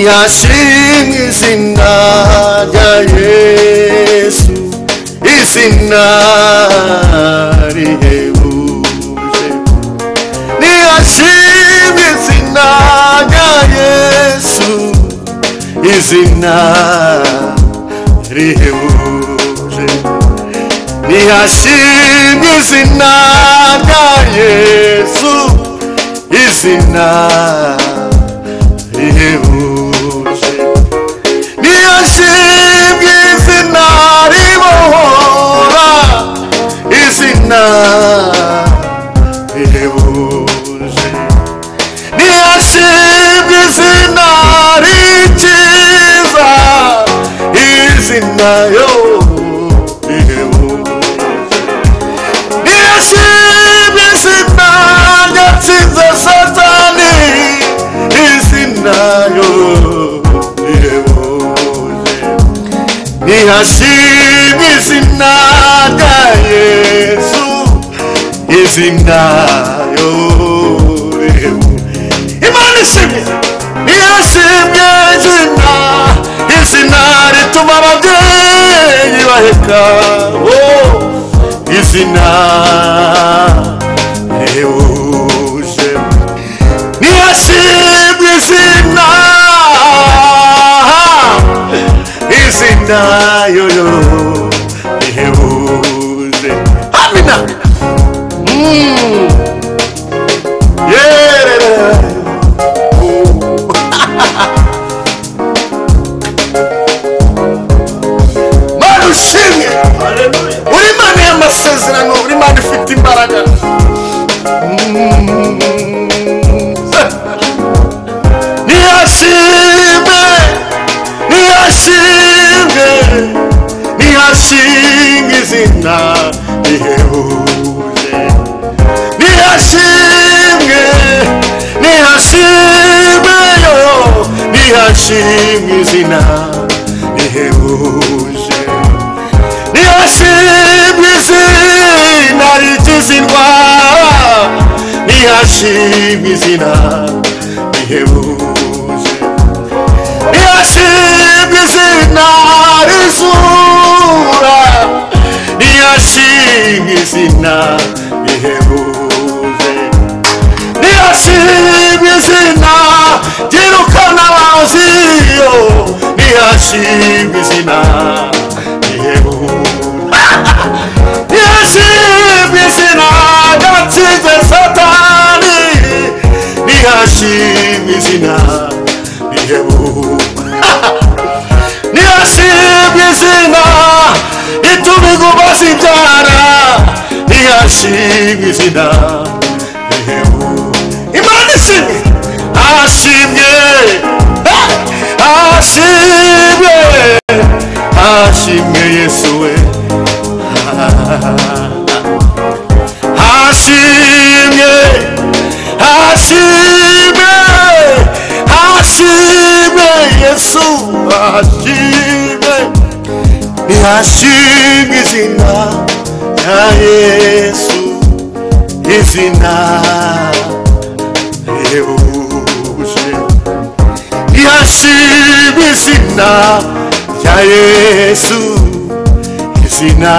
Nihashimwe izina rya Yesu, izina rihebuje. Nihashimwe izina rya Yesu, izina rihebuje. Nihashimwe izina rya Yesu, izina rihebuje. Nihashimwe izina ribohora, izina rihebuje. Nihashimwe izina rikiza, izina yo rihebuje. Nihashimwe izina ryatsinze Satani, izina yo rihebuje. Nihashimwe izina rya Yesu, izina yo rihebuje. Imana ishimwe. Nihashimwe izina, izina rituma ababyeyi baheka, oh, izina rihebuje. Nihashimwe izina, izina yoyo rihebuje. Amina. Yeah. Mana ushimwe, uri Imana y'amasezerano, uri Imana ifite imbaraga. Nihashimwe, nihashimwe, nihashimwe izina rihebuje. Nihashimwe, nihashimwe yo, nihashimwe izina rihebuje. Nihashimwe izina rikiza indwara, nihashimwe izina rihebuje. Nihashimwe izina rizura, nihashimwe izina rihebuje. Nihashimwe izina ryirukana abaziyo, nihashimwe izina rihebuje. Nihashimwe izina ryatsinze Satani, nihashimwe izina rihebuje. Nihashimwe izina rituma inguma zibyara, nihashimwe izina rihebuje. Imana ishimwe, ashimwe, ashimwe, ashimwe Yesu we. Ashimwe, ashimwe, ashimwe Yesu, ashimwe. Nihashimwe izina rya Yesu, izina rihebuje. Nihashimwe izina rya Yesu, izina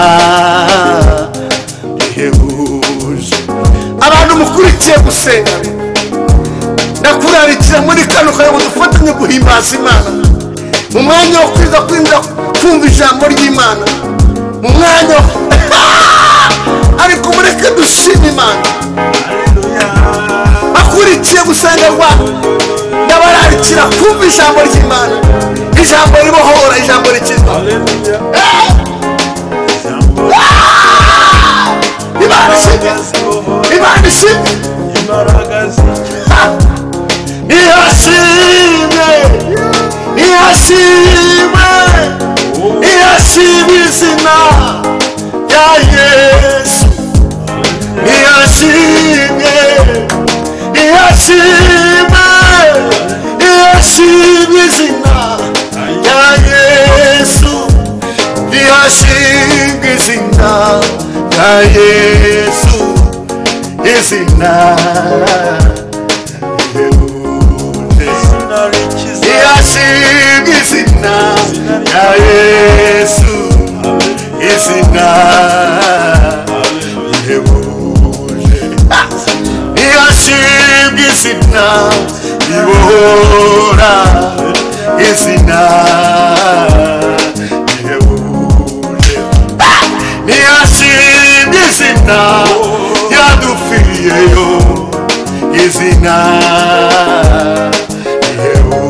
rihebuje. Abantu mukurikiye gusenga, ndakurarikira muri kano kanya ngo dufatanye guhimbaza Imana, mu mwanya wo kwiga kwinjira kumva ijambo ry'Imana, mu mwanya ariko mureke dushime Imana. Bakurikiye gusenga rwa, ndabararikira kumva ijambo ry'Imana, ijambo ribohora, ijambo rikiza. Imana ishimwe, Imana ishimwe. Nihashimwe, nihashimwe, nihashimwe izina rya Yesu. Nihashimwe, nihashimwe, nihashimwe izina rya Yesu. Nihashimwe izina rya Yesu, izina rihebuje. Nihashimwe izina rya Yesu, izina rihebuje. Nihashimwe izina ribohora, izina rihebuje. Nihashimwe izina ryadupfiriyeyo, izina rihebuje.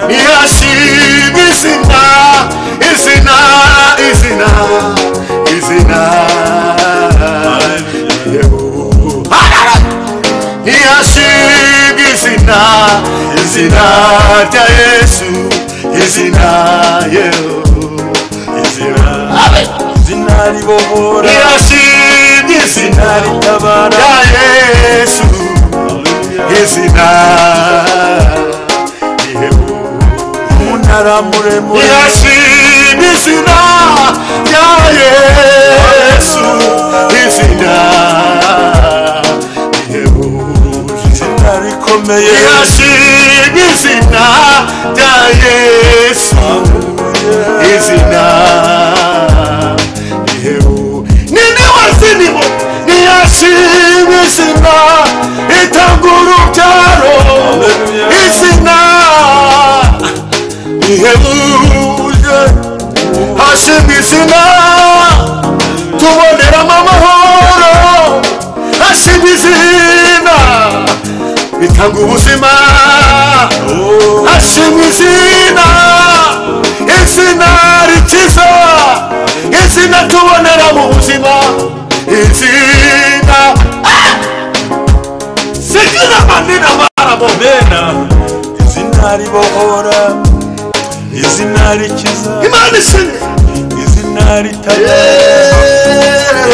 Nihashimwe izina, izina, izina, izina rihebuje. Nihashimwe izina, izina rya Yesu, izina yehu, izina. Izina ribohora, Nihashimwe izina ritabara rya Yesu, izina rihebuje. Umunara muremure. Nihashimwe izina rya Yesu, izina rihebuje. Izina rikomeye. Nihashimwe izina rya Yesu, izina rihebuje. Ninde wasinimo? Nihashimwe izina itanga urubyaro, izina rihebuje. Hashimwe izina tuboneramo amahoro, hashimwe izina bitanga ubuzima, hashimwe izina, izina rikiza, izina tubonera mu buzima, izina. Sigina manina marabo. Mena. Izina ribohora, izina rikiza, Imana ishimwe. Izina ritabara,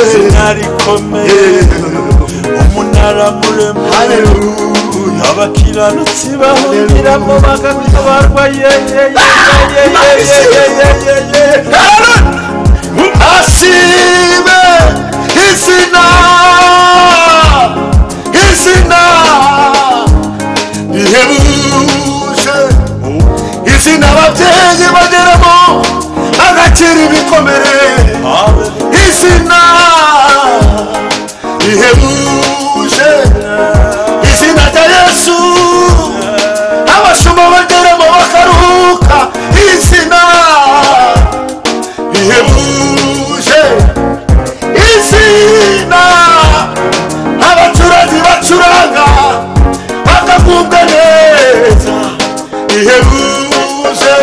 izina rikomeye. Umunara muremure. Haleluya. Abakiranutsi bahungiramo bagatabarwa. Ye ye ye ye ye ye ye ye ye. Hashimwe izina, izina rihebuje, izina ababyeyi bageramo bagakira ibikomere, izina rihebuje, izina rya Yesu abashumba bageramo bakaruhuka, izina rihebuje, izina abacuranzi bacuranga bakagubwa neza, rihebuje.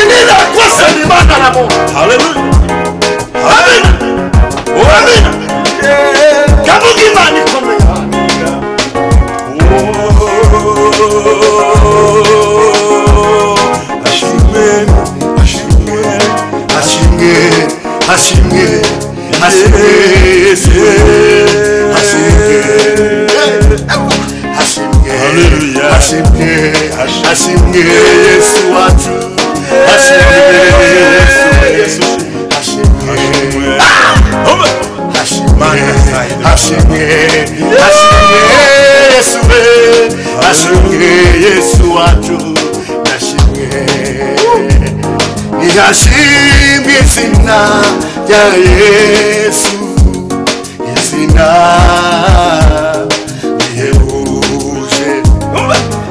Nirakosa nibanaramo. Haleluya. Amina. Amina. Kavuga Imana ikomeye. Ashimwe, ashimwe, Hashimwe, hashimwe, hashimwe Yesu, hashimwe, hashimwe, Haleluya. hashimwe, hashimwe Yesu wacu, hashimwe Yesu, hashimwe, hashimwe, hashimwe, hashimwe Yesu we, hashimwe Yesu wacu, hashimwe. Nihashimwe izina rya Yesu, izina rihebuje.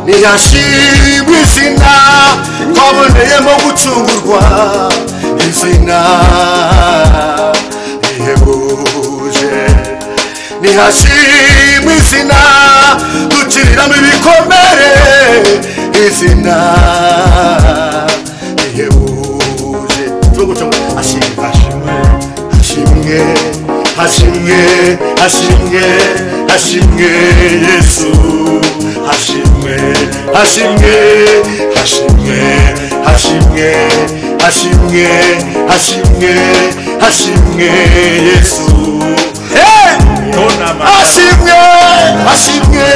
Nihashimwe izina twaboneyemo gucungurwa, izina rihebuje. Nihashimwe izina dukiriramo ibikomere, izina rihebuje. Ashimwe, ashimwe, hashimwe, hashimwe, hashimwe Yesu, hashimwe, hashimwe, hashimwe, hashimwe, hashimwe, hashimwe, hashimwe Yesu. Hashimwe, hashimwe,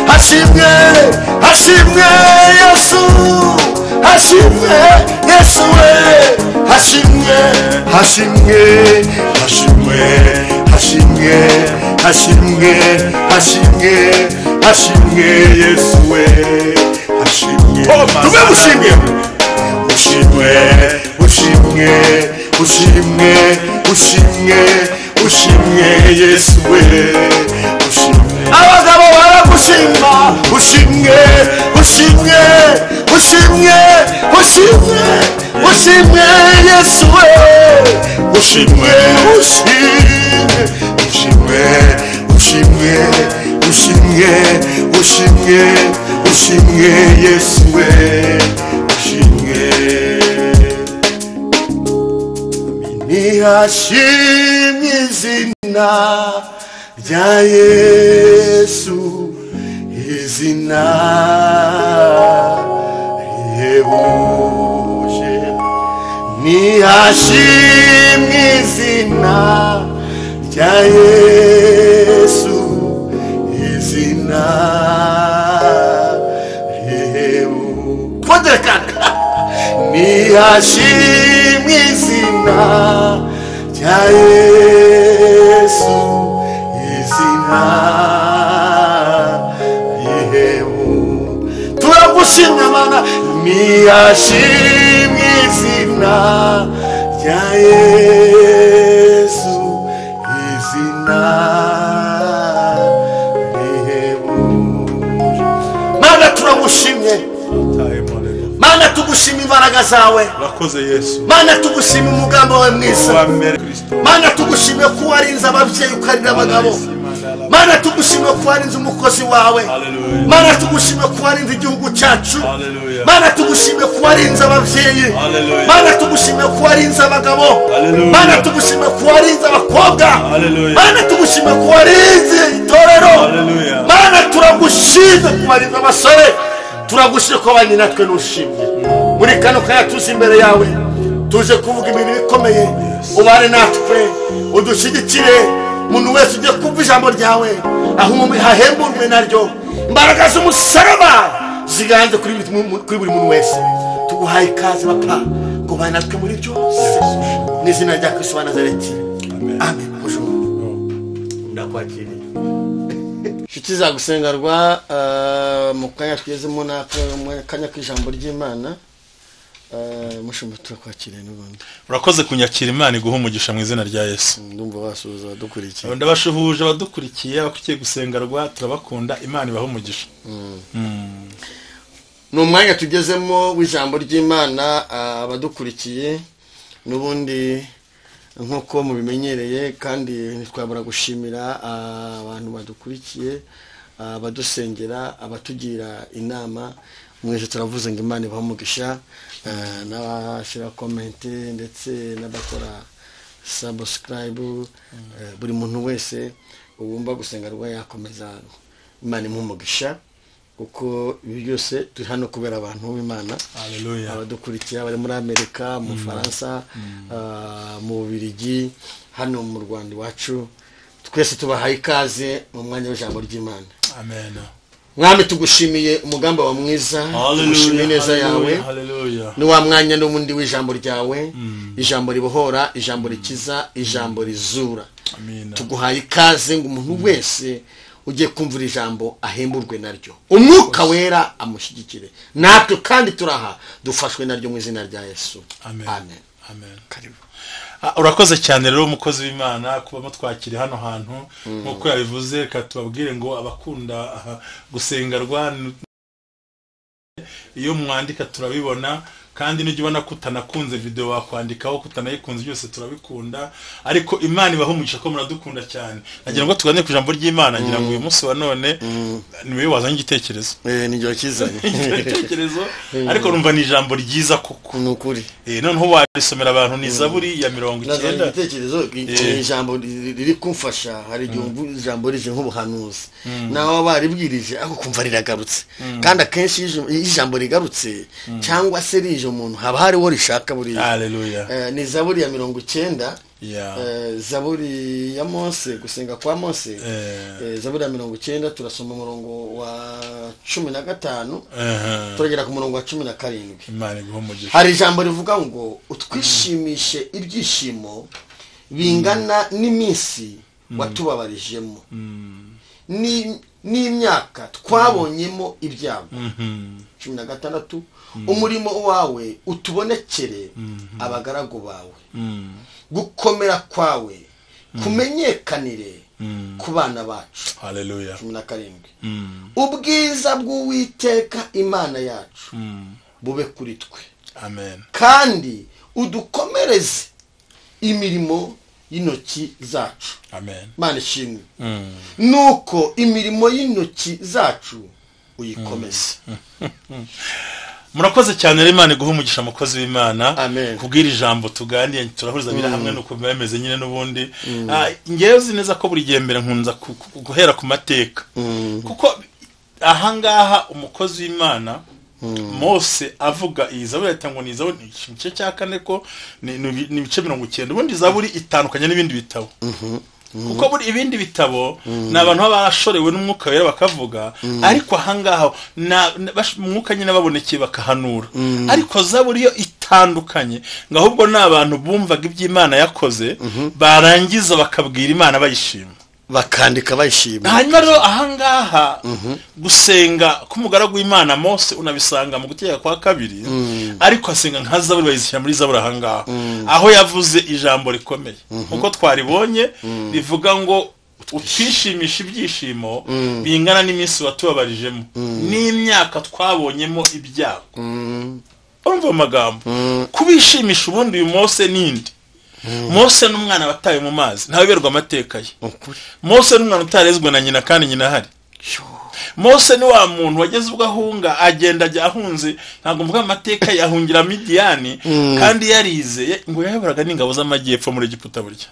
hashimwe, hashimwe Yesu, hashimwe Yesu we, hashimwe, hashimwe, hashimwe, hashimwe, hashimwe, hashimwe, Hashimwe Yesu we, hashimwe. Tube mushimye. Ushimwe, ushimwe, ushimwe, ushimwe, ushimwe Yesu we, ushimwe. Abagabo baragushima, ushimwe, ushimwe, ushimwe, ushimwe, ushimwe Yesu we, ushimwe, ushimwe, ushimwe, ushimwe, ushimwe, ushimwe, ushimwe Yesu we, ushimwe. Nihashimwe izina rya Yesu, izina rihebuje. Nihashimwe izina rya Yesu, izina rihebuje. Nihashimwe izina rya Yesu, izina rihebuje. Turagushimye Mana. Nihashimwe izina rya Yesu, izina rihebuje. Mana turagushimye. Mana tugushima imbaraga zawe. Urakoze Yesu. Mana tugushima umugambi wawe mwiza. Mana tugushime ko warinze ababyeyi ukarira abagabo. Mana tugushime ko warinze umukozi wawe. Mana tugushime ko warinze igihugu cyacu. Mana tugushime ko warinze ababyeyi. Mana tugushime ko warinze abagabo. Mana tugushime ko warinze abakobwa. Mana tugushime ko warinze itorero. Mana turagushime ko warinze abasore. Turagushime ko abanye natwe nushimye. Muri kano kanya tuzi imbere yawe, tuje kuvuga ibintu bikomeye. Ubane natwe, udushyigikire. Umuntu wese ugiye kumva ijambo ryawe aho hahemburwe naryo. Imbaraga z'umusaraba ziganze kuri buri muntu wese. Tuguhaye ikaze Papa, ngo ubane natwe muri byose. Mu izina rya Kristo wa Nazareti, amen. Ndakwakiriye inshuti za gusengerwa mu kanya twigezemo n'akanya k'ijambo ry'Imana. Mushumba turakwakiriye n'ubundi. Urakoze kunyakira. Imana iguha umugisha mu izina rya Yesu. Ndumva basuhuza abadukurikiye. Ndabashuhuje abadukurikiye, abakurikiye gusengerwa, turabakunda. Imana ibaha umugisha. Ni umwanya tugezemo w'ijambo ry'Imana. Abadukurikiye n'ubundi nk'uko mubimenyereye, kandi ntitwabura gushimira abantu badukurikiye, abadusengera, abatugira inama. Mwese turavuze ngo Imana ibahe umugisha, n'abashyira komenti ndetse n'abakora subscribe. Buri muntu wese ugomba gusengerwa yakomeza Imana imuhe umugisha, kuko ibi byose turi hano kubera abantu b'Imana. Abadukurikiye bari muri Amerika, mu Faransa, mu Bubiligi, hano mu Rwanda iwacu, twese tubahaye ikaze mu mwanya w'ijambo ry'Imana. Amen. Mwami tugushimiye umugambi wa mwiza, tugushimiye neza yawe. Ni wa mwanya n'ubundi w'ijambo ryawe, ijambo ribohora, ijambo rikiza, ijambo rizura. Tuguhaye ikaze ngo umuntu wese ugiye kumvira ijambo ahemburwe naryo, umwuka wera amushyigikire. Natwe kandi turaha dufashwe naryo mu izina rya Yesu. Amen. Amen. Karibu. Urakoze cyane rero umukozi w'Imana kuba mutwakire hano hantu. Nkuko yabivuze, reka tubabwire ngo abakunda gusengerwa, iyo mwandika turabibona, kandi nujya ubona ko utanakunze video wakwandikaho, kutanayikunze, byose turabikunda. Ariko Imana ibaha umugisha ko muradukunda cyane. Nagira ngo tuganire ku ijambo ry'Imana. Ngira ngo uyu munsi wa none ni wowe wazanye igitekerezo. Ni njye wakizanye igitekerezo, ariko numva ni ijambo ryiza koko. Ni ukuri. Noneho warisomera abantu. Ni Zaburi ya 90. Igitekerezo ni ijambo riri kumfasha. Hari igihe ijambo rije nk'ubuhanuzi, nawe baribwirije ariko kumva riragarutse. Kandi akenshi iyo ijambo rigarutse cyangwa se rije umuntu haba hariho rishaka buriya. Haleluya. Ni Zaburi ya 90. Zaburi ya Mose, gusenga kwa Mose. Zaburi ya 90, turasoma umurongo wa 15 turagera ku murongo wa 17. Imana iguhe umugisha. Hari ijambo rivuga ngo utwishimishe ibyishimo bingana n'iminsi watubabarijemo, N'imyaka twabonyemo ibyago. 16 Umurimo wawe utubonekere abagaragu bawe, gukomera kwawe kumenyekanire ku bana bacu. Haleluya. 17 Ubwiza bw'Uwiteka Imana yacu bube kuri twe. Amen. Kandi udukomereze imirimo y'intoki zacu. Amen. Imana ishimwe. Nuko imirimo y'intoki zacu uyikomeze. Murakoze cyane rero, Imana iguhe umugisha mukozi w'Imana. Amen. Kubwira ijambo tuganiye turahuriza bira hamwe nuko bimeze nyine n'ubundi. Ngewe uzi neza ko buri gihe mbere nkunza guhera ku mateka, kuko ahangaha umukozi w'Imana Mose avuga iyi zaburi ahita ngo ni zaburi ni igice cya 4 ko ni ibice 90. Ubundi zaburi itandukanye n'ibindi bitabo, kuko buri ibindi bitabo ni abantu baba barashorewe n'umwuka wera bakavuga, ariko ahangaha umwuka nyine babonekeye bakahanura. Ariko zaburi yo itandukanye, ngo ahubwo ni abantu bumvaga iby'Imana yakoze barangiza bakabwira Imana bayishima, bakandika bayishima. Hanyuma rero ahangaha gusenga k'umugaragu w'Imana Mose unabisanga mu gutegeka kwa 2, ariko asenga nka zaburi bayishyira muri zaburi ahangaha, aho yavuze ijambo rikomeye nkuko twaribonye rivuga ngo utwishimisha ibyishimo bingana n'iminsi watubabarijemo n'imyaka twabonyemo ibyago. Urumva amagambo kubishimisha. Ubundi uyu Mose ninde? Mose n'umwana watawe mu mazi, ntabiberwa amateka ye. Mose n'umwana utarezwe na nyina kandi nyina ahari. Mose ni wa muntu wageze ubwo ahunga, agenda ajya ahunze, ntabwo mvuga amateka, yahungira Midiyani kandi yarize, ngo yayoboraga n'ingabo z'amajyepfo muri Egiputa burya,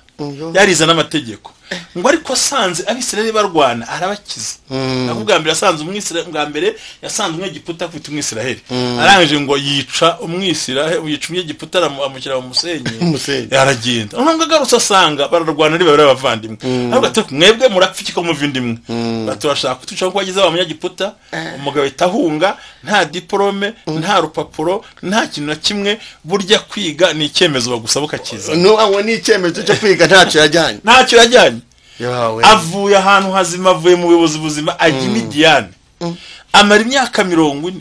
yarize n'amategeko. Ngo ariko asanze Abisirayeli barwana arabakiza. Nako bwa mbere yasanze Umwisirayeli, bwa mbere yasanze Umwegiputa afite Umwisirayeli, arangije ngo yica Umwisirayeli, yica Umwegiputa amushyira mu musenyi, aragenda. Nubwo agarutse asanga bararwana ari babiri b'abavandimwe, ariko ati mwebwe murapfa iki ko muva indimwe? Baturashaka kutuca ko wagize abanyagiputa. Umugabo ahunga nta diplome, nta rupapuro, nta kintu na kimwe. Burya kwiga ni icyemezo bagusaba ukakiza. No, aho ni icyemezo cyo kwiga ntacyo yajyanye. Ntacyo yajyanye. Avuye ahantu hazima, avuye mu buyobozi buzima ajya i Midiyani, amara imyaka 40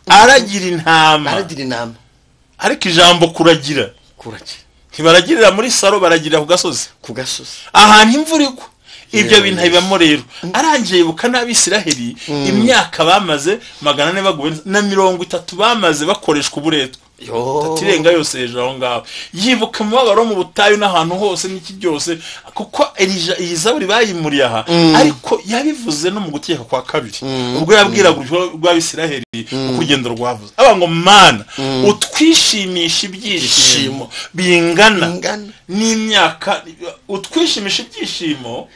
aragira intama. Aragira intama. Ariko ijambo kuragira, ntibaragirira muri saro, baragirira ku gasozi. Ku gasozi. Ahantu imvura igwa. Ibyo bintu bibamo rero. Arangije yibuka n'Abisiraheli imyaka bamaze 400 baguwe na 30 bamaze bakoreshwa uburetwa. Tatirenga yose hejuru aho ngaho. Yibuka umubabaro mu butayu n'ahantu hose n'iki byose, kuko iyi zaburi bayimuriye aha, ariko yabivuze no mu gutegeka kwa 2, ubwo yabwiraga rw'Abisiraheli uko urugendo rwavuze. Aba ngo Mana utwishimisha ibyishimo bingana n'imyaka, utwishimisha ibyishimo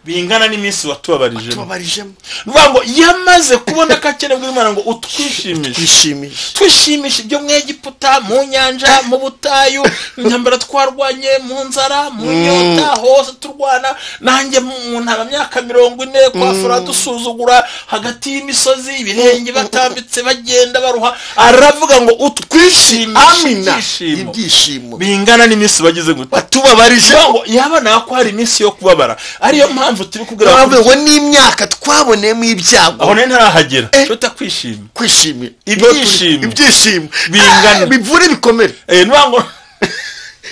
bingana n'iminsi watubabarijemo. Nuvuga ngo yamaze kubona ko akeneye bw'Imana ngo utwishimishe. Twishimishe ibyo mu Egiputa, mu nyanja, mu butayu, intambara twarwanye, mu nzara, mu nyota, hose turwana. Nanjye mu ntara myaka 40 kwa Farawo dusuzugura hagati y'imisozi, ibirenge batambitse bagenda baruha. Aravuga ngo utwishimishe ibyishimo bingana n'iminsi bagize gute watubabarije. Ngo yabona ko hari iminsi yo kubabara, ariyo mpamvu turi kubwira ngo n'imyaka twaboneyemo ibyago. Aho nari ntarahagera. Cyo kwishima. Kwishimira ibyishimo. Ibyishimo bingana bivure bikomere. Nuvuga ngo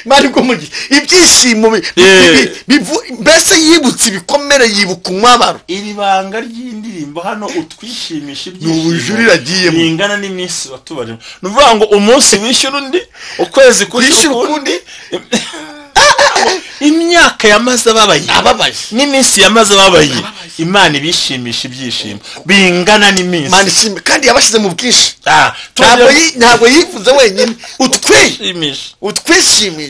Mari ko mugi ibyishimo mbese yibutse ibikomere, yibuka umwabaro. Iri banga ry'indirimbo hano utwishimisha ibyishimo ubujurira agiyemo bingana n'iminsi watubarimo. Nuvuga ngo umunsi wishyura undi, ukwezi kwishyura ukundi, imyaka yamaze ababaye n'iminsi yamaze ababaye, Imana ibishimisha ibyishimo bingana n'iminsi. Imana ishimwe kandi yabashize mu bwinshi. Ntabwo yivuze wenyine, utwishimisha.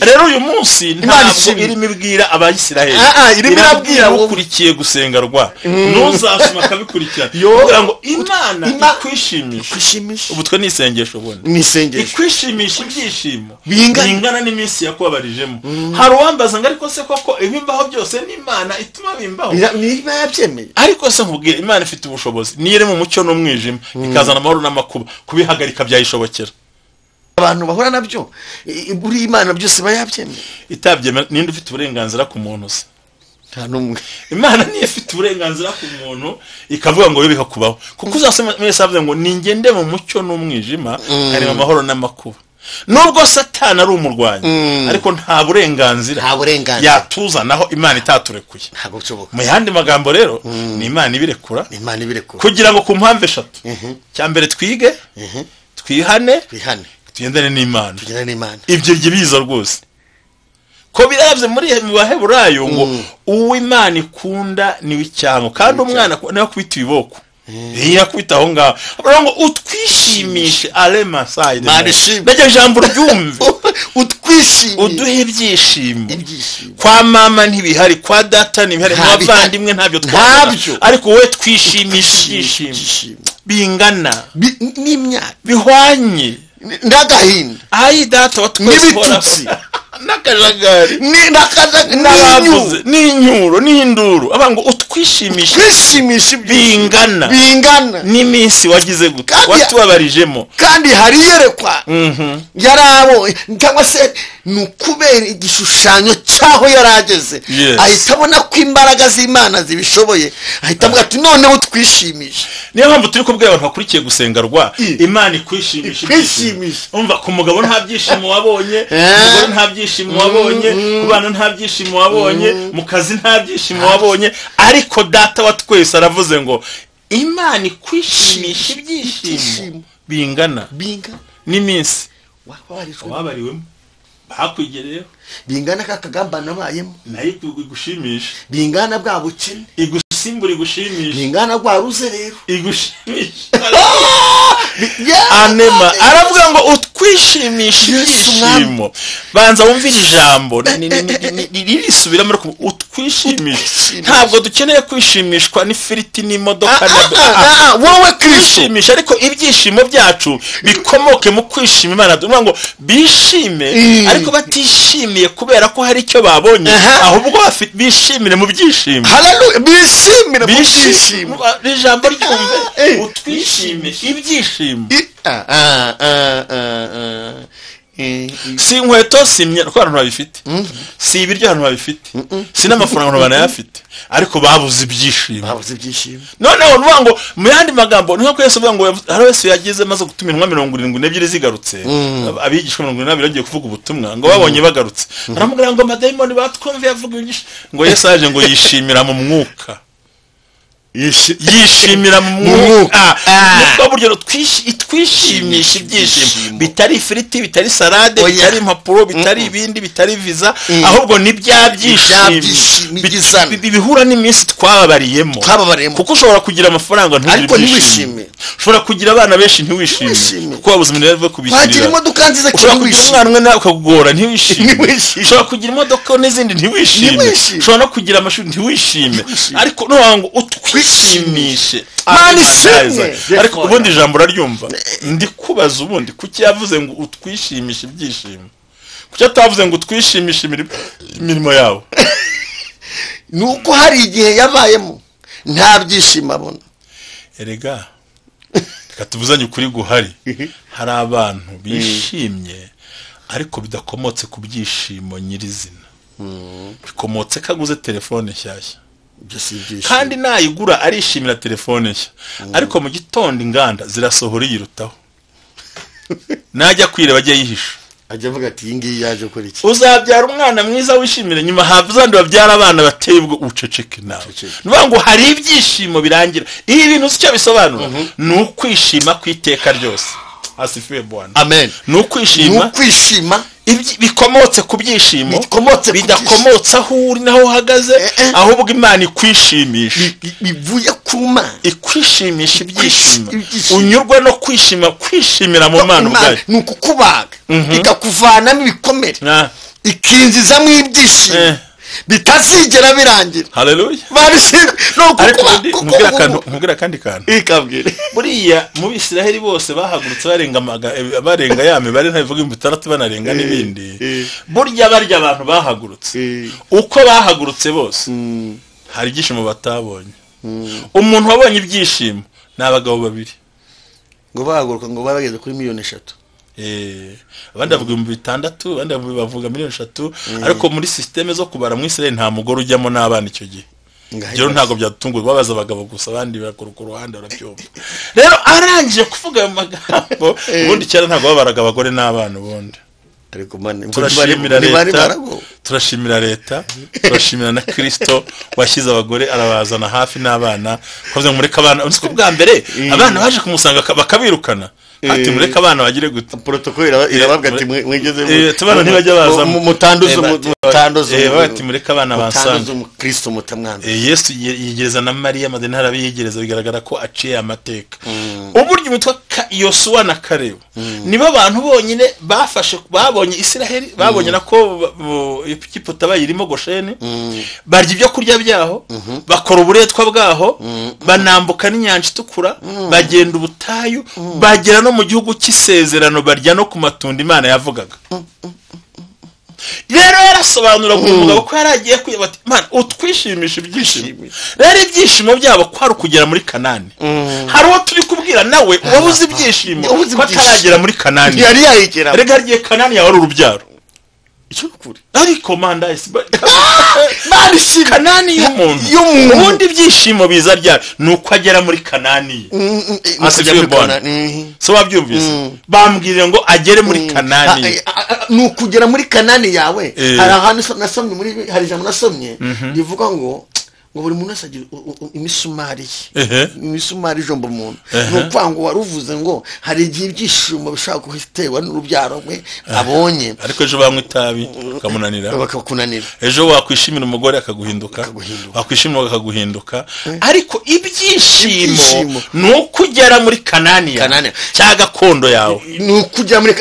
Rero uyu munsi ntabwo irimo ibwira Abayisiraheli, irimo irabwira ukurikiye gusenga rwa ntuzasoma akabikurikira, kugira ngo Imana ikwishimishe. Ubu twe ni isengesho ubundi, ni isengesho ikwishimisha ibyishimo bingana n'iminsi yakubabarijemo. Hari uwambaza ngo ariko se koko ibimbaho byose ni Imana ituma bimbaho? Niba yabyemeye. Ariko se nkubwire, Imana ifite ubushobozi, niyo iri mu mucyo n'umwijima ikazana amahoro n'amakuba, kubihagarika byayishobokera. Abantu bahura nabyo, buri Imana byose iba yabyemeye. Itabyemera ninde ufite uburenganzira ku muntu se? Nta n'umwe. Imana niyo ifite uburenganzira ku muntu ikavuga ngo bibe bikakubaho, kuko uzasoma mwese avuze ngo ningende mu mucyo n'umwijima nkareba amahoro n'amakuba. Nubwo Satani ari umurwanyi, ariko nta burenganzira yatuzanaho Imana itaturekuye. Ntabwo bishoboka. Mu yandi magambo rero ni Imana ibirekura, Imana ibirekura kugira ngo ku mpamvu eshatu: cya mbere twige, twihane, tugendane n'Imana. Ibyo biza rwose ko birabye muri mu Baheburayo ngo uwo Imana ikunda niwe icyango, kandi umwana niwe akubita ibiboko, iyo akubita aho ngaho baravuga ngo utwishimishe arema sayide. Imana ishimwe. Naryo jambo uryumve. Utwishimishe, uduhe ibyishimo. Ibyishimo. Kwa mama ntibihari, kwa data ntibihari, mu Nta bihari. bavandimwe ntabyo twabona, Ntabyo. ariko wowe twishimisha ibyishimo Ibyishimo. bingana N'imyaka bihwanye n'agahinda ayi data wa twese N'ibitutsi. uhoraho. N'akajagari n'akajaga n'abavuze n'inyuro n'induru, avuga ngo utwishimishe twishimisha ibyishimo bingana bingana n'iminsi wagize gute watubabarijemo. Kandi hari iyerekwa yari abonye, cyangwa se ni ukubera igishushanyo cy'aho yari ageze, ahita abona ko imbaraga z'Imana zibishoboye, ahita avuga ati noneho twishimishe. Niyo mpamvu turi kubwira abantu bakurikiye gusenga rwa Imana ikwishimisha. Ikwishimisha. Umva, ku mugabo nta byishimo wabonye, ku mugore nta byishimo wabonye, ku bana nta byishimo wabonye, mu kazi nta byishimo wabonye, ariko Data wa twese aravuze ngo Imana ikwishimisha ibyishimo Ibyishimo. bingana bingana n'iminsi wababarijwe wabariwemo bakwigereyeho, bingana ka kagambane nabayemo, nayo igushimisha, bingana bwa bukene, igusimbura, igushimisha, bingana rwa ruzerero, igushimisha. Anema aravuga ngo utwishimisha Yesu. ibyishimo. Banza wumvire ijambo ririsubiramo, ariko utwishimisha. Utwishimisha. Ntabwo dukeneye kwishimishwa n'ifiriti n'imodoka Wowe Kristo. Kwishimisha, ariko ibyishimo byacu bikomoke mu kwishima Imana. Tuvuga ngo bishime, ariko batishimiye kubera ko hari icyo babonye, ahubwo bishimire mu byishimo. Haleluya, bishimire mu byishimo. Bishime, ijambo ryumve. Utwishimisha ibyishimo. Si inkweto, si imyenda, kuko abantu babifite, si ibiryo abantu babifite, si n'amafaranga abantu banayafite, ariko babuze ibyishimo. Babuze ibyishimo. Noneho nuvuga ngo mu yandi magambo ni nko Yesu avuga ngo hari Yesu yagize maze gutuma intumwa 72 zigarutse, abigishwa 72 bagiye kuvuga ubutumwa, ngo babonye bagarutse baramubwira ngo amadayimoni batwumviye avuga ibintu, ngo Yesu aje ngo yishimira mu mwuka, yishimira mu Mu mwuka. mwuka. Nibwo buryo twishimisha ibyishimo Ibyishimo. bitari ifiriti, bitari salade, Oya. bitari impapuro, bitari ibindi, bitari viza, ahubwo ni bya byishimo byishimo igizana. Bihura n'iminsi twababariyemo. Twababariyemo. Kuko ushobora kugira amafaranga ntugire Ariko ibyishimo. ntiwishime. Ushobora kugira abana benshi ntiwishime, Ntiwishime. kuko wabuze iminara yo Wagira kubishyurira. imodoka nziza Ushobora kugira ntiwishime. umwana umwe nawe ukakugora ntiwishime. Ntiwishime. Ushobora kugira imodoka n'izindi ntiwishime. Ntiwishime. Ushobora no kugira amashuri ntiwishime. Ntiwishime. Ariko nuvuga ngo utwishimishe. Mana ishimwe. Ariko ubundi ijambo uraryumva? Ndikubaza, ubundi kuki yavuze ngo utwishimishe ibyishimo? Kuki atavuze ngo utwishimishe imirimo yawe? Ni uko hari igihe yabayemo nta byishimo abona. Erega reka tuvuzanye ukuri guhari, hari abantu bishimye ariko bidakomotse ku byishimo nyirizina, bikomotse ko aguze telefone nshyashya. Ibyo si ibyishimo. Kandi nayigura arishimira telefone nshya, ariko mu gitondo inganda zirasohora iyirutaho, najya kwireba ajye yihisha. Ajya avuga ati iyi ngiyi yaje gukora iki? Uzabyara umwana mwiza wishimire, nyuma haza babyara abana bateye ubwo uceceke nawe. Uceceke. Ni ukuvuga ngo hari ibyishimo birangira. Ibi bintu uzi icyo bisobanura? Ni ukwishima ku iteka ryose. Asifiwe Bwana. Amen. Ni Ni ukwishima ukwishima bikomotse ku byishimo Bikomotse ku bidakomotse aho uri naho uhagaze, ahubwo Imana ikwishimisha. Bivuye ku Mana. Ikwishimisha ibyishimo. Ibyishimo. Unyurwa no kwishima, kwishimira mu Mana Imana ubwayo. ni ukukubaga ikakuvanamo ibikomere, ikinjizamo ibyishimo bitazigera birangira. Haleluya. Barishimye ni Ariko ukukuba ubundi nkubwire akandi kantu. Ikabwire. Buriya mu Bisiraheli bose bahagurutse barenga barenga ya mibare ntabivuga 6000, banarenga n'ibindi, burya barya abantu bahagurutse, uko bahagurutse bose hari ibyishimo batabonye. Umuntu wabonye ibyishimo ni abagabo babiri. Ngo bahaguruka ngo barageze kuri 3 miliyoni. Abandi bavuga 6,000, abandi bavuga 3,000,000, ariko muri systeme zo kubara mu Israel nta mugore ujyamo n'abana icyo gihe. Rero ntago byatungurwa, babaza abagabo gusa, abandi bakora ku ruhande barabyumva. Rero arangije kuvuga ayo magambo, ubundi cyane ntago babaraga abagore n'abana ubundi. Turashimira leta, turashimira leta, turashimira na Kristo washyize abagore arabazana hafi n'abana, kuvuze ngo mureke abana. Uzi ko bwa mbere abana baje kumusanga bakabirukana, ati mureke abana bagire gute, protocol irababwa ati mwigeze tubana ntibajya baza mutanduze mutanduze, bati mureke abana bansanga, mutanduze Kristo mutamwanduza. Yesu yigereza na Mariya Madalena arabiyegereza, bigaragara ko aciye amateka. Uburyo umutwa Yosuwa na Kalebu nibo abantu bonyine bafashe, babonye Israheli, babonye nako Egiputa bayirimo Gosheni, barya ibyo kurya byaho, bakora uburetwa bwaho, banambuka n'inyanja itukura, bagenda ubutayu, bagera no mu gihugu cy'isezerano, barya no ku matunda Imana yavugaga. Rero yarasobanura ku mugabo ko yaragiye kwiba ati Mana utwishimisha ibyishimo. Rero ibyishimo byabo kwari kugera muri Kanani. Hari uwo turi kubwira nawe wabuze ibyishimo ko ataragera muri Kanani. Yari yayigera. Rega rigiye Kanani yawe ari urubyaro. Icyo ukuri. Ariko manda Mana ishimwe Kanani y'umuntu. Ubundi ibyishimo biza ryari nuko agera muri Kanani ye. Asifiwe Bwana. So wabyumvise? Bambwire ngo agere muri Kanani. Nukugera muri Kanani yawe. Hari ahantu nasomye muri hari ijambo nasomye rivuga ngo buri muntu wese agira imisumari ye. Imisumari ijomba umuntu. Nukuvuga ngo waruvuze ngo hari igihe ibyishimo bishobora guterwa n'urubyaro rwe abonye. Ariko ejo banywa itabi bakamunanira. Bakakunanira. Ejo wakwishimira umugore akaguhinduka. Wakwishimira akaguhinduka. Ariko ibyishimo nukugera muri Kanani yawe. Cya gakondo yawe. Nukugera muri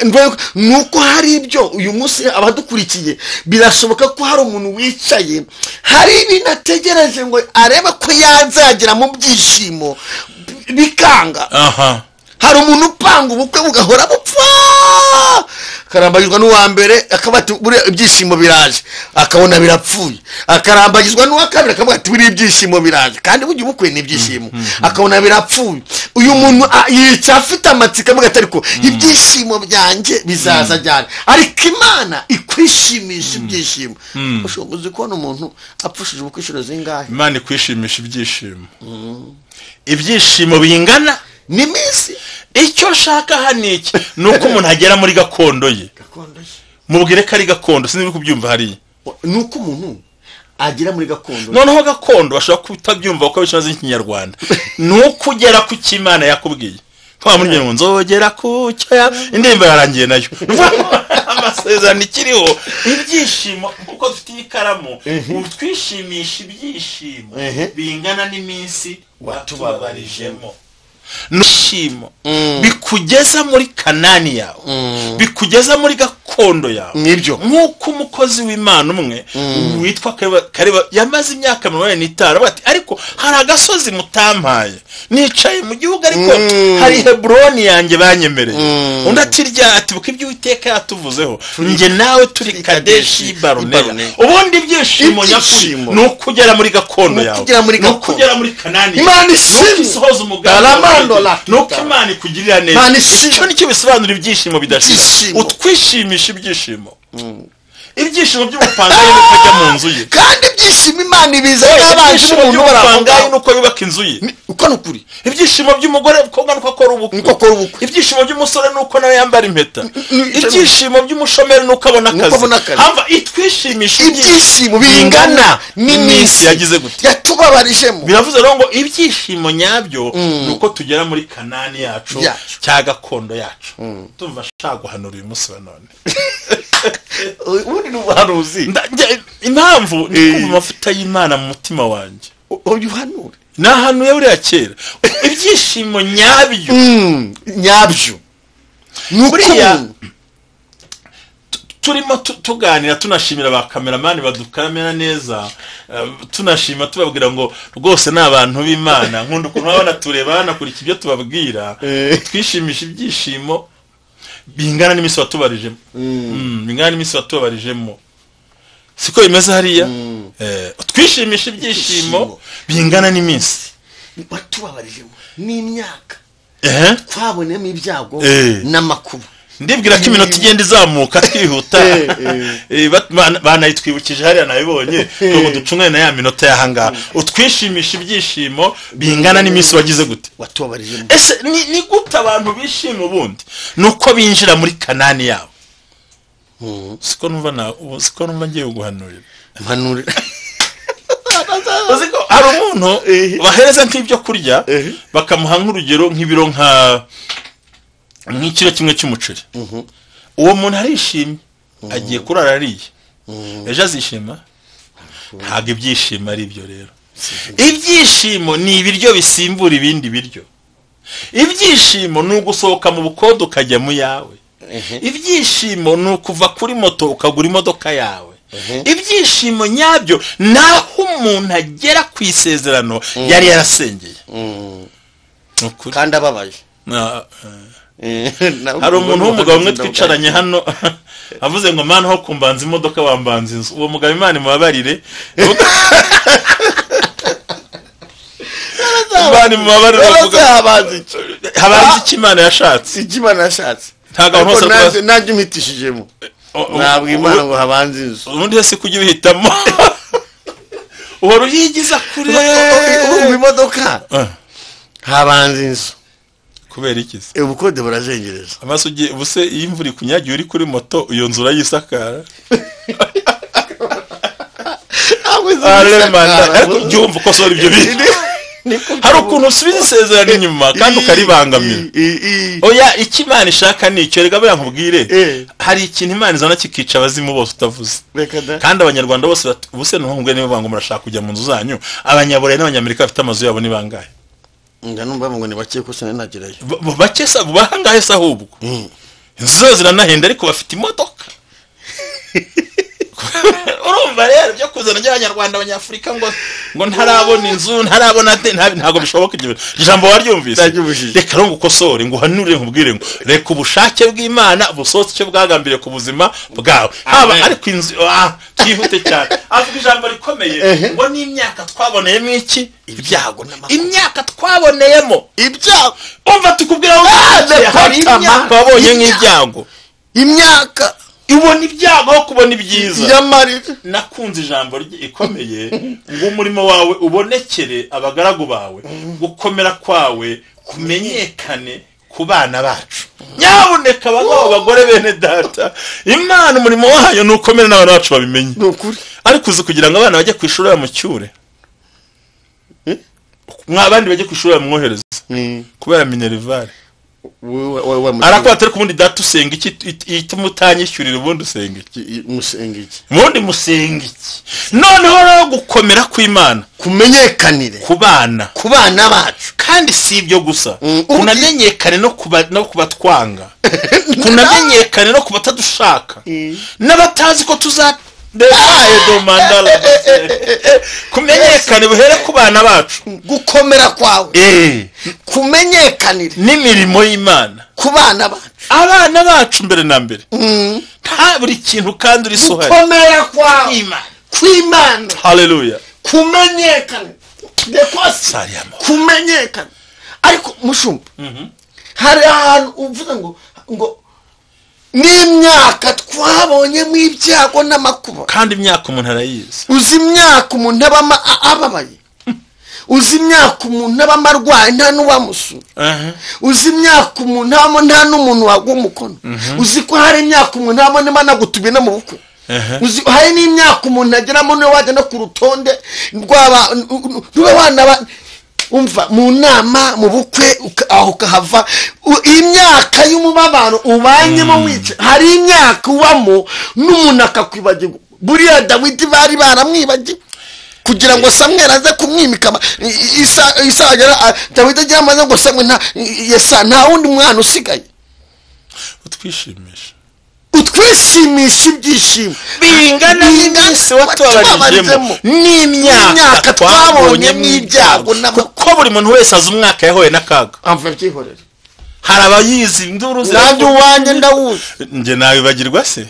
nuko hari ibyo uyu munsi abadukurikiye birashoboka ko hari umuntu wicaye hari ibintu ategereje ngo areba ko yazagera mu byishimo bikanga. Hari umuntu upanga ubukwe bugahora bupfa, akarambagizwa n'uwa mbere akaba ati buriya ibyishimo biraje, akabona birapfuye, akarambagizwa n'uwa kabiri akavuga ati buriya ibyishimo biraje, kandi burya ubukwe ni ibyishimo, akabona birapfuye. Uyu muntu yica afite amatsiko avuga ati ariko ibyishimo byanjye bizaza cyane, ariko Imana ikwishimisha ibyishimo. Ushobora kubona umuntu apfushije ubukwe inshuro zingahe? Imana ikwishimisha ibyishimo. Ibyishimo bingana ni minsi. Icyo nshaka hano iki nuko umuntu agera muri gakondo ye. Mubwire ko ari gakondo, sinzi kubyumva hariya. Nuko umuntu agera muri gakondo. Noneho gakondo bashobora kutabyumva kuko bikimaze ikinyarwanda. Nuko ugera ku cy'Imana yakubwiye. Kwa muri ngo nzogera ku cyo indirimbo yarangiye nayo. Amasezerano ikiriho ibyishimo kuko dufite ikaramu utwishimisha ibyishimo bingana n'iminsi watubabarijemo. Nushimo bikugeza muri Kanani yawe, bikugeza muri gakondo yawe. Nibyo. Nkuko umukozi w'Imana umwe witwa Kareba yamaze imyaka 85 ati ariko hari agasozi mutampaye, nicaye mu gihugu ariko hari Hebroni yanjye banyemereye. Undi ati rya ati buko ibyo Uwiteka yatuvuzeho nge nawe turi Kadeshi Barunea. Ubundi ibyishimo nyakuri nukugera muri gakondo yawe, nukugera muri Kanani, Imana ishimwe, isohoza umugambi, nuko Imana ikugirira neza. Icyo nicyo bisobanura ibyishimo bidashira. Utwishimisha ibyishimo. Ibyishimo by'umupangayi nuko ajya mu nzu ye. Kandi ibyishimo Imana ibiza n'abanzi b'umuntu barapangayi nuko yubaka inzu ye. Uko nukuri. Ibyishimo by'umugore mukobwa nuko akora ubukwe. Nuko akora ubukwe. Ibyishimo by'umusore nuko nawe yambara impeta. Ibyishimo by'umushomeri nuko abona akazi. Hava itwishimisha ibyishimo bingana n'iminsi yagize gute. Yatubabarijemo. Biravuze rero ngo ibyishimo nyabyo nuko tugera muri Kanani yacu cya gakondo yacu. Tumva shaka guhanura uyu munsi wa none. Ubundi ni ubuhanuzi. Impamvu ni kumva amavuta y'Imana mu mutima wanjye. Ubuhanure. Nahanuye buriya kera. Ibyishimo nyabyo. Nyabyo. Buriya turimo tuganira tunashimira ba kameramani badukamera neza, tunashima tubabwira ngo rwose ni abantu b'Imana. Nkunda ukuntu babona tureba banakurikira ibyo tubabwira. Twishimisha ibyishimo bingana n'iminsi watubarijemo. Bingana n'iminsi watubarijemo. Siko bimeze hariya. Twishimisha ibyishimo bingana n'iminsi watubabarijemo n'imyaka twabonemo ibyago n'amakuba. Ndibwira ko iminota igenda izamuka twihuta. Banayitwibukije hariya nabibonye ngo ducungane na ya minota y'ahangaha. Utwishimisha ibyishimo bingana n'iminsi wagize gute watubabarijemo. Ese ni gute abantu bishima ubundi? Nuko binjira muri Kanani yabo. Siko numva ngiye guhanurira. Mpanurira. Uziko hari umuntu bahereza nk'ibyo kurya bakamuha nk'urugero nk'ibiro nk'ikiro kimwe cy'umuceri. Uwo muntu arishimye agiye kurara ariye. Ejo azishima? Ntabwo ibyishimo ari ibyo rero. Ibyishimo ni ibiryo bisimbura ibindi biryo. Ibyishimo ni ugusohoka mu bukode ukajya mu yawe. Ibyishimo ni ukuva kuri moto ukagura imodoka yawe. Ibyishimo nyabyo naho umuntu agera ku isezerano yari yarasengeye. Kandi ababaye. Hari umuntu w'umugabo umwe twicaranye hano avuze ngo mana ho kumbanza imodoka wambanza inzu. Uwo mugabo Imana imubabarire. Imana imubabarire. Habanza iki Imana yashatse. Iki Imana yashatse. Ntabwo abantu bose nanjye umpitishijemo. Ntabwo Imana ngo habanze inzu. Ubundi se kujya ubihitamo. Uhora uyigiza kure. Urumva imodoka habanza inzu. Kubera iki se? Ubukode burazengereza. Amaso ugiye ubuse iyo imvura ikunyagiye uri kuri moto iyo nzu urayisakara. Ariko byumva uko sora ibyo bintu. Hari ukuntu usubiza isezerano inyuma kandi ukaribangamira. Oya icyo Imana ishaka ni icyo. Rega buriya nkubwire, hari ikintu Imana izana kikica abazimu bose utavuze. Kandi abanyarwanda bose ubuse ntuhungwe niba ngo murashaka kujya mu nzu zanyu. Abanyaburayi n'abanyamerika bafite amazu yabo ni bangahe? Nga numva ngo ni bake ko sinanagerayo. Bake sa bangahe se ahubwo? Inzu zose ziranahenda ariko bafite imodoka. Urumva rero byo kuzana by'abanyarwanda abanyafurika ngo ntarabona inzu ntarabona ntago bishoboka. Ibyo ijambo waryumvise. Reka rero ngukosore ngo uhanure nkubwire ngo reka ubushake bw'Imana busohotse icyo bwagambiriye ku buzima bwawe. Haba ariko inzu twihute cyane. Avuga ijambo rikomeye ngo n'imyaka twaboneyemo iki ibyago n'amakuba. Imyaka twaboneyemo ibyago. Umva tukubwira ngo hari imyaka wabonye nk'ibyago. Imyaka ibona ibyago aho kubona ibyiza. Yamarira. Nakunze ijambo ikomeye ngo umurimo wawe ubonekere abagaragu bawe, gukomera kwawe kumenyekane ku bana bacu. Nyabuneka abagabo bagore bene data, Imana umurimo wayo nukomere n'abana bacu babimenye. Nukuri. Ariko uzi kugira ngo abana bajye ku ishuri bamucyure. Mwabandi bajye ku ishuri bamwohereza. Kubera minerval. Arakuba atari kubundi data usenga iki ituma utanyishyurira ubundi usenga iki musenga iki ubundi musenga iki. Noneho rero gukomera kw'Imana kumenyekanire ku bana bacu. Kandi si ibyo gusa, kunamenyekane no kubatwanga, kunamenyekane no kubatadushaka n'abatazi ko tuza kumenyekane buhere ku bana bacu. Gukomera kwawe kumenyekanire n'imirimo y'Imana ku bana bacu. Abana bacu mbere na mbere. Nta buri kintu kandi uri sohari. Gukomera kwawe kw'Imana. Haleluya. Kumenyekane kumenyekane. Ariko mushumba hari ahantu uvuze ngo n'imyaka twabonyemo ibyago n'amakuba. Kandi imyaka umuntu arayizi. Uzi imyaka umuntu abama ababaye. Uzi imyaka umuntu abama arwaye nta n'uwamusura. Uzi imyaka umuntu abamo nta n'umuntu wagwa umukono. Uzi ko hari imyaka umuntu abamo n'Imana gutubiye no mu bukwe. Uzi hari n'imyaka umuntu ageramo niwe wajya no ku rutonde rwaba niwe wanaba umva mu nama mu bukwe aho ukahava. Imyaka y'umubabaro ubanyemo wice. Hari imyaka ubamo n'umuntu akakwibagirwa. Buriya Dawidi bari baramwibagiwe kugira ngo Samweli aze kumwimika. Isa agera Dawidi agira amaze ngo Samweli nta Yesa nta wundi mwana usigaye. Utwishimisha ibyishimo bingana n'iminsi watubabarijemo n'imyaka twabonyemo ibyago. Kuko buri muntu wese azi umwaka yahuye n'akaga. Amva byihorera. Hari abayizi induru nanjye uwanjye ndawuzi. Njye nabibagirwa se?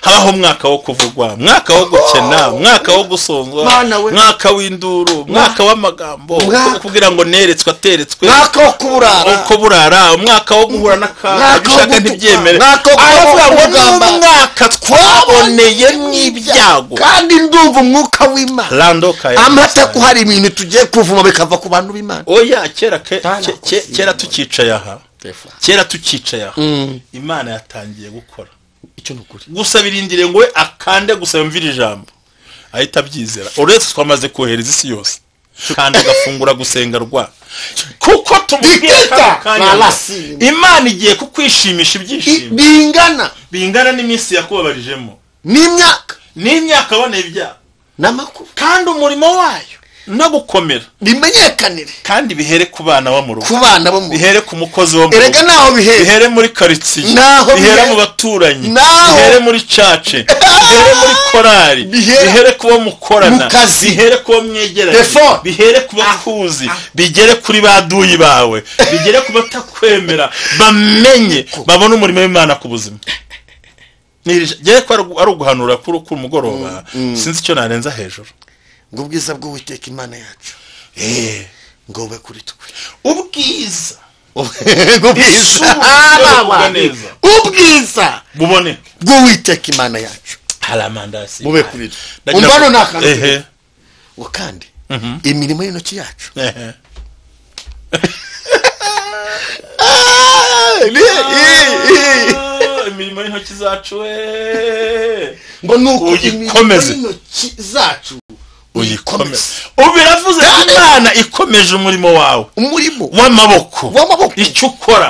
Habaho umwaka wo kuvugwa, mwaka wo gukena, mwaka wo gusonzwa, mwaka w'induru, mwaka w'amagambo, kugira ngo neretswe ateretswe, mwaka wo kuburara, umwaka wo guhura n'akaga, bishaka ntibyemere. Aravuga ngo n'umwaka twaboneye n'ibyago. Kandi ndumva umwuka w'Imana amata ko hari ibintu tugiye kuvuma bikava ku bantu b'Imana. Oya, kera tukicaye aha, kera tukicaye aha, Imana yatangiye gukora. Icyo nukuri. Gusa birindire ngo we akande gusa yumvira ijambo ahita abyizera. Uretse twamaze kohereza isi yose kandi agafungura gusenga rwa kuko tumubwiye kanya. Imana igiye kukwishimisha ibyishimo bingana n'iminsi yakubabarijemo, n'imyaka waboneye ibyaha n'amakuba, kandi umurimo wayo no gukomera bimenyekanire, kandi bihere ku bana bo mu rugo, ku bana bo mu bihere ku mukozi wo mu rugo, erega naho bihere, bihere muri quartier, bihere mu baturanyi, bihere muri cace, bihere muri korali, bihere kubo mukorana, bihere kubo mwegeranye, bihere ku bakuzi, bigere kuri baduyi bawe, bigere ku batakwemera, bamenye babone umurimo w'Imana ku buzima. Ngiye ko ari uguhanura kuri mugoroba, sinzi icyo narenza hejuru. Ngo ubwiza bw'Uwiteka Imana yacu ngo bube kuri twe. Ubwiza ubwiza buboneke bw'Uwiteka Imana yacu haramandasi bube kuri twe. Umva none akantu ngo kandi imirimo y'intoki yacu imirimo y'intoki zacu ngo nuko imirimo y'intoki zacu uyikomeze. Ubiravuze Imana ikomeje umurimo wawe, umurimo w'amaboko, icyo ukora,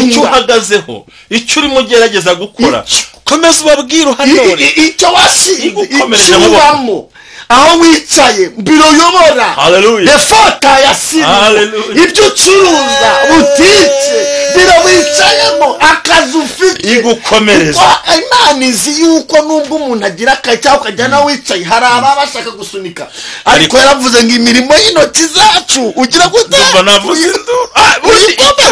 icyo uhagazeho, icyo urimo ugerageza gukora, komeza ubabwire uhanure icyo washinze, icyo ubamo, aho wicaye, biro uyobora, defota ya simu, ibyo ucuruza, butike, biro wicayemo, akazi ufite, igukomereza. Imana izi yuko nubwo umuntu agira akazi cyangwa ukajya nawe wicaye, hari ababa bashaka gusunika, ariko yaravuze ngo imirimo y'intoki zacu ugira gute?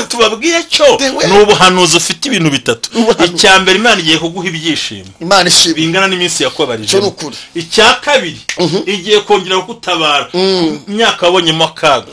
Tubabwiye cyo ni ubuhanuzi ufite ibintu bitatu. Icya mbere, Imana igiye kuguha ibyishimo, Imana ishimwe bingana n'iminsi yakubabarijemo. Icya kabiri, igiye kongera kugutabara imyaka wabonyemo akaga.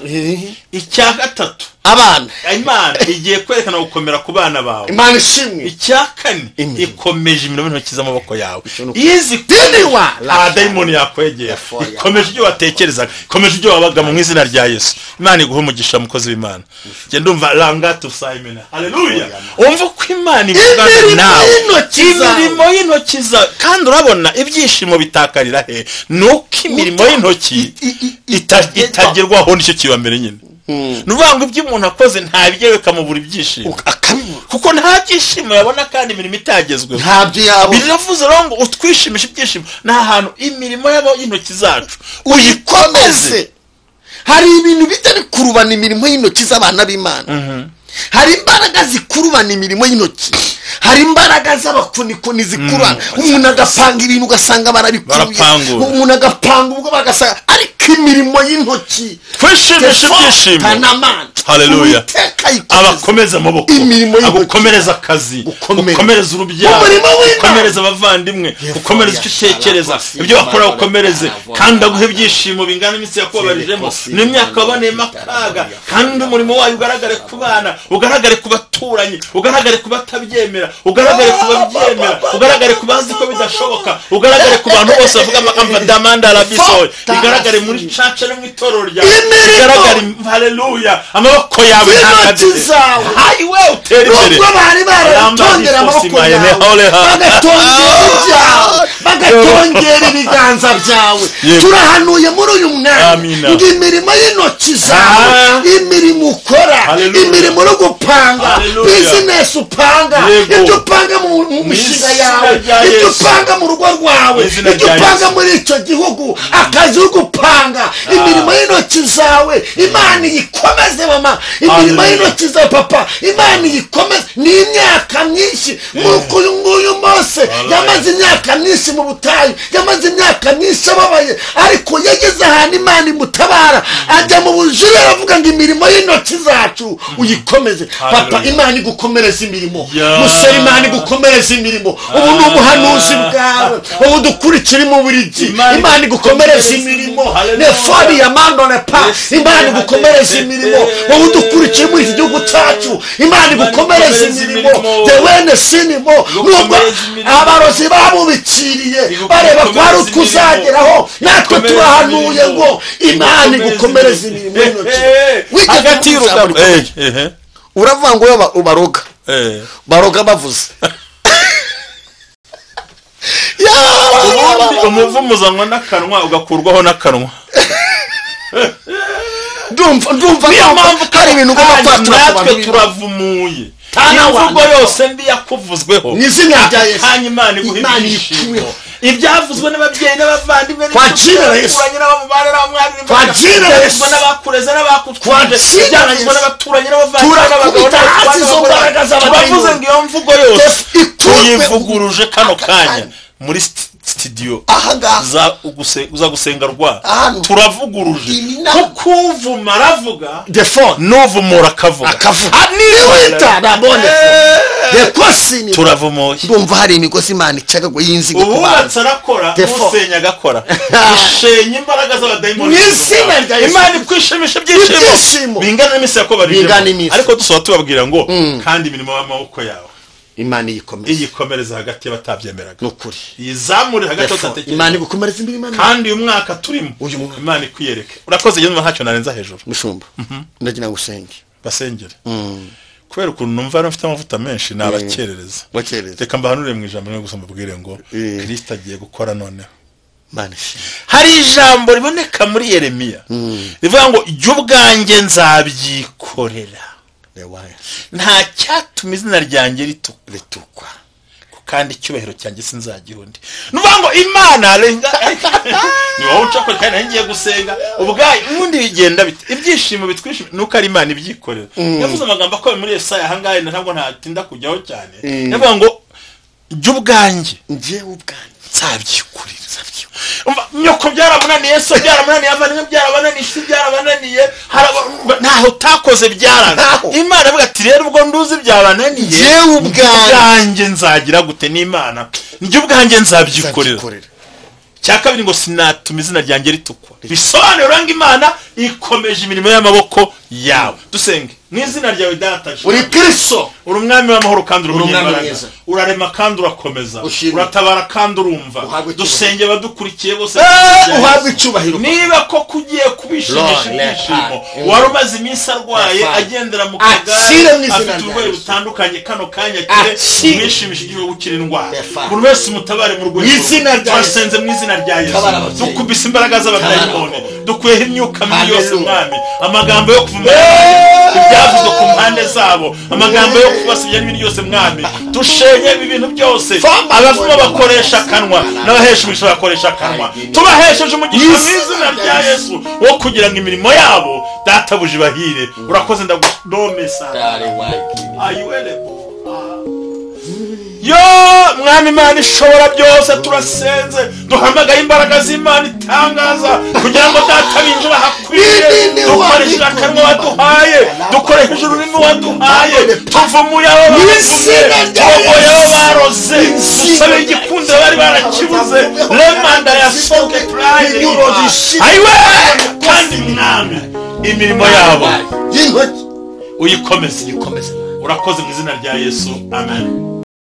Icya gatatu, abana, Imana igiye kwerekana gukomera ku bana bawe. Imana ishimwe. Icya kane, ikomeje imirimo y'intoki z'amaboko yawe. Izi kunywa nta dayimoni yakwegera, ikomeje ibyo watekerezaga, ikomeje ibyo wabaga mu izina rya Yesu. Imana iguhe umugisha, mukozi w'Imana. Njye ndumva rangatu Simon. Haleluya. Umva uko Imana ivugana nawe, imirimo y'intoki zawe. Kandi urabona ibyishimo bitakarira he? Nuko imirimo y'intoki itagerwaho, nicyo kiba mbere nyine. Nuvuga ngo ibyo umuntu akoze ntabyo bikamubura ibyishimo, kuko nta byishimo yabona kandi imirimo itagezweho ntabyo yabona. Biravuze rero ngo utwishimishe ibyishimo ni ahantu imirimo y'intoki zacu uyikomeze. Hari ibintu bijya bikurubana imirimo y'intoki z'abana b'Imana. Hari imbaraga zikurubana imirimo y'intoki, hari imbaraga z'abakunikuni zikurubana. Umuntu agapanga ibintu ugasanga barabikuruye, umuntu agapanga ubwo bagasanga, ariko imirimo y'intoki twishimisha ibyishimo. Haleluya. Abakomeza amaboko, agukomereza akazi, ukomereza urubyaro, ukomereza abavandimwe, ukomereza icyo utekereza, ibyo bakora ukomereze, kandi aguhe ibyishimo bingana n'iminsi yakubabarijemo n'imyaka waboneyemo akaga, kandi umurimo wayo ugaragare ku bana, ugaragare ku baturanyi, ugaragare ku batabyemera, ugaragare ku babyemera, ugaragare ku bazi ko bidashoboka, ugaragare ku bantu bose bavuga amagambo damanda rabisoye, igaragare muri caca no mu itorero ryawe, igaragare. Haleluya. Amaboko yawe n'intoki zawe, hayiwe utere imbere. Nubwo bari baratongera amaboko yawe, bagatongera ibyawe, bagatongera ibiganza byawe, turahanuye muri uyu mwanya ngo imirimo y'intoki zawe, imirimo ukora, imirimo uri gupanga, bizinesi upanga, ibyo upanga mu mishinga yawe, ibyo upanga mu rugo rwawe, ibyo upanga muri icyo gihugu, akazi uri gupanga, imirimo y'intoki zawe Imana iyikomeze mama, imirimo y'intoki zawe papa, Imana iyikomeze. Ni imyaka myinshi nk'uko uyu nguyu Mose yamaze imyaka myinshi mu butayu, yamaze imyaka myinshi yumvishe ababaye, ariko yageze ahantu Imana imutabara, ajya mu bujurire aravuga ngo imirimo y'intoki zacu uyikomeze. Papa, Imana igukomereza imirimo. Musore, Imana igukomereza imirimo. Ubu ni ubuhanuzi bwawe, ubu dukurikira mu burigi. Imana igukomereza imirimo. Nefori ya mando nepa, Imana igukomereza imirimo. Ubu dukurikira muri iki gihugu cyacu, Imana igukomereza imirimo. Dewene sinimo, nubwo abarozi babubikiriye bareba ko hari utuzageraho, natwe turahanuye ngo Imana igukomereza imirimo y'intoki. Hagati y'urugamba uravuga ngo ubaroga baroga bavuze ubundi umuvumo uzanwa n'akanwa ugakurwaho n'akanwa. Ndumva niyo mpamvu hari ibintu ugomba kwatura. Natwe turavumuye imvugo yose mbi yakuvuzweho mu izina rya Yesu. Hanyuma Imana iguhe ibyishimo. Ibyavuzwe n'ababyeyi n'abavandimwe n'abakureze n'abakutwije, ibyavuzwe n'abaturanyi n'abavandimwe n'abagabo, turavuze ngo iyo mvugo yose tuyivuguruje kano kanya muri studio za gusenga rwa turavuguruje, kuko uvuma aravuga n'uvumura akavuga. Turavumuye. Ndumva hari imigozi Imana icagaguye y'inzigo ku bantu. Uwubatse arakora, usenya agakora. Usenya imbaraga z'abadayimoni. Imana ikwishimisha ibyishimo bingana n'iminsi yakobarije. Ariko dusoba tubabwira ngo kandi imirimo y'amaboko yawe Imana iyikomeza, iyikomereza hagati y'abatabyemeraga. Nukuri iyizamure hagati y'abatatekereza. Imana igukomereza imirimo. Kandi uyu mwaka turimo Imana ikwiyereke. Urakoze, njye ntacyo narenza hejuru. Mushumba, ndagira ngo usenge. Basengere. Kubera ukuntu numva mfite amavuta menshi nabakerereza. Reka mbahanure mu ijambo rimwe gusa mbabwire ngo Kristo agiye gukora noneho. Hari ijambo riboneka muri Yeremiya rivuga ngo jya ubwanjye nzabyikorera, nta cyatuma izina ryanjye ritukwa, kandi icyubahiro cyanjye sinzagira undi. Nuvuga ngo Imana ni wowe ucakora kandi ngiye gusenga ubwayo, ubundi bigenda bite? Ibyishimo bitwishimo nuko ari Imana ibyikorera. Yavuze amagambo akomeye muri Yesaya ahangaha, ntabwo ntatinda kujyaho cyane. Yavuga ngo jya ubwanjye, njyewe ubwanjye nzabyikorera. Nyoko byaramunaniye, so byaramunaniye, abavandimwe byarabananiye, isi byarabananiye, ntaho utakoze byaranga. Imana avuga ati rero ubwo nduzi byabananiye, njyewe ubwanjye nzagira gute? N'Imana njye ubwanjye nzabyikorera. Cya kabiri ngo sinatuma izina ryanjye ritukwa. Bisobanura ngo Imana ikomeje imirimo y'amaboko yawe. Dusenge mu izina ryawe Data, uri Kristo, uri umwami w'amahoro kandi uri umunyembaraga, urarema kandi urakomeza, uratabara kandi urumva. Dusenge abadukurikiye bose, uhabwe icyubahiro. Niba koko ugiye kubishimisha ibyishimo, wari umaze iminsi arwaye agendera mu kagare afite uburwayi butandukanye, kano kanya kire umwishimisha igihe gukira indwara. Buri wese umutabare mu rwego. Turasenze mu izina rya Yesu, dukubise imbaraga z'abadayimoni, dukuyeho imyuka mibi yose Mwami, amagambo yo kuvuma ibyavuzwe ku mpande zabo, amagambo yo kubasibya n'ibindi byose Mwami, dushenye ibi bintu byose. Abavuma bakoresha akanwa n'abahesha umugisha bakoresha akanwa, tubahesheje umugisha mu izina rya Yesu wo kugira ngo imirimo yabo Databuja ibahire. Urakoze, ndagudomesa. Yo Mwami Imana ishobora byose, turasenze duhamagaye imbaraga z'Imana itangaza kugira ngo Data binjira ahakwiye, dukoresheje akanwa waduhaye, dukoresheje ururimi waduhaye, tuvumuye abo bavumye, turogoye abo baroze, dusabe igikundiro bari barakibuze. Remanda ya soke pride ayiwe. Kandi Mwami imirimo yabo uyikomeze. Urakoze mu izina rya Yesu, amen.